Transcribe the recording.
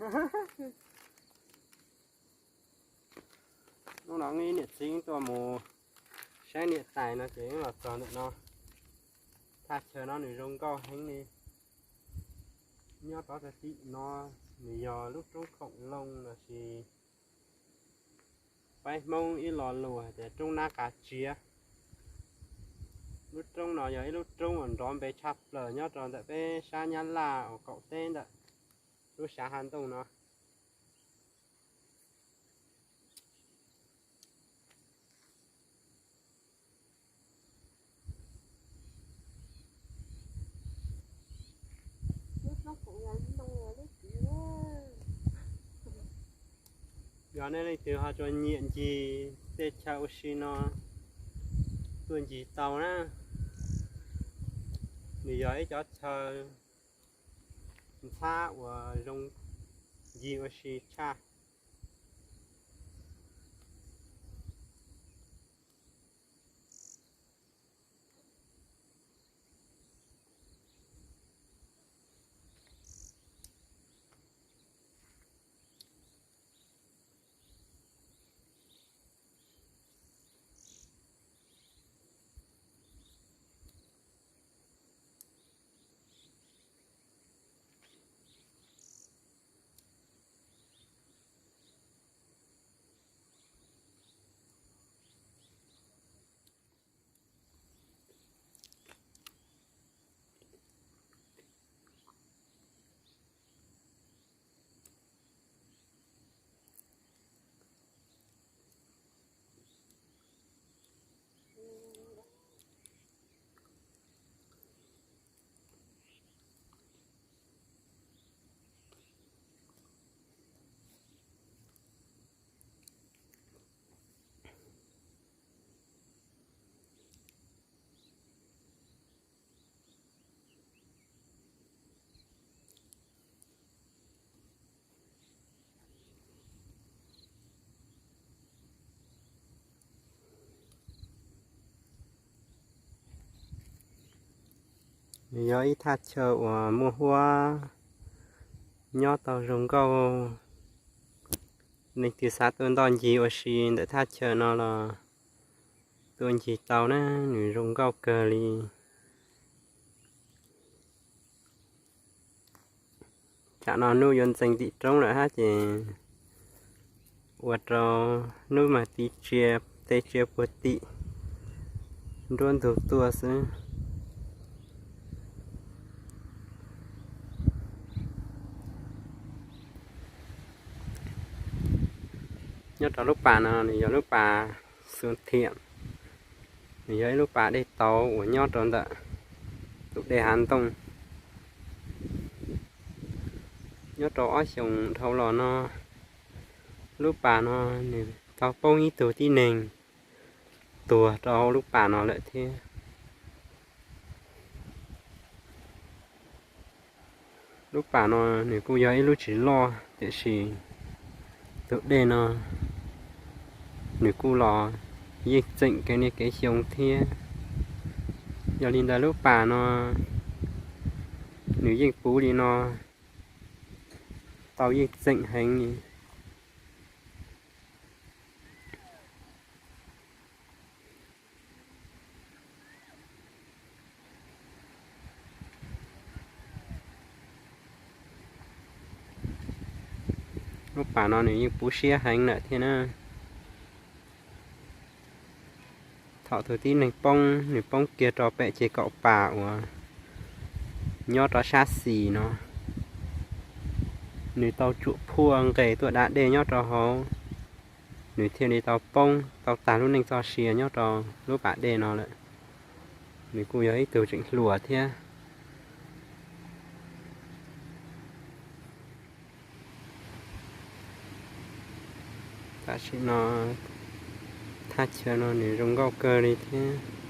Hnub no niam txiv tuaj mus saib niam tais no ces los txog ntawm no. Thaj chaw no nws zoo nkauj heev li. Nyob rau tim no nws yog lub roob khoom loo lossis peb Hmoob ib lo lus hais tias roob nab qa tsiav. Lub roob no yog ib lub roob uas nrov npe tshaj plaws nyob rau ntawm peb sab Nyab Laj uas qaum teb ntawm lub xav Hav Ntoo no. Yog nej leej twg ho tsuas nyiam ncig tej chaw ua si no tuaj ncig tau na. Nws yog ib cov chaw ntxhab uas zoo ncig ua si tshaj. Nws yog ib thaj chaw uas muaj huab nyob tau zoo nkauj. Leej twg xav tuaj ntoj ncig ua si ntawm thaj chaw no los tuaj ncig tau na, nws zoo nkauj kawg li. Tsam no hnub yuav ntxeev tim roob lawm hab ces ua rau hnub mas tiv tsia, teb tsia puag tim nruab ntug tuaj xwb. Nyob rau lub pas no nws yog lub pas Xus Thiam, nws yog ib lub pas dej tauv uas nyob rau ntawm tus dej Hav Ntoo. Nyob rau ob xyoos dhau los no, lub pas no nws tau poob ib tug tib neeg tuag rau hauv lub pas no lawm thiab. Lub pas no nws kuj yog ib lub tsis loj tiam sis tus dej no nws kuj los yeej tseem kev niaj kev xyoo thiab. Yog li ntawd lub pas no nws yeej puv li no tau yeej tseem heev li. Lub pas no nws yeej puv siab heev lawm thiab na. Thaum tus tib neeg poob, nws poob kiag rau pem ces kaum pas uas nyob rau sab xis no, nws tau tsuam phuaj nqes tuaj da dej nyob rau hauv, nws thiaj li tau poob tau tag lub neej txoj sia nyob rau lub pas dej no lawm. Nws kuj yog ib tug tseem hluas thiab. Tam sim no thaj chaw no nws zoo nkauj kawg li thiab.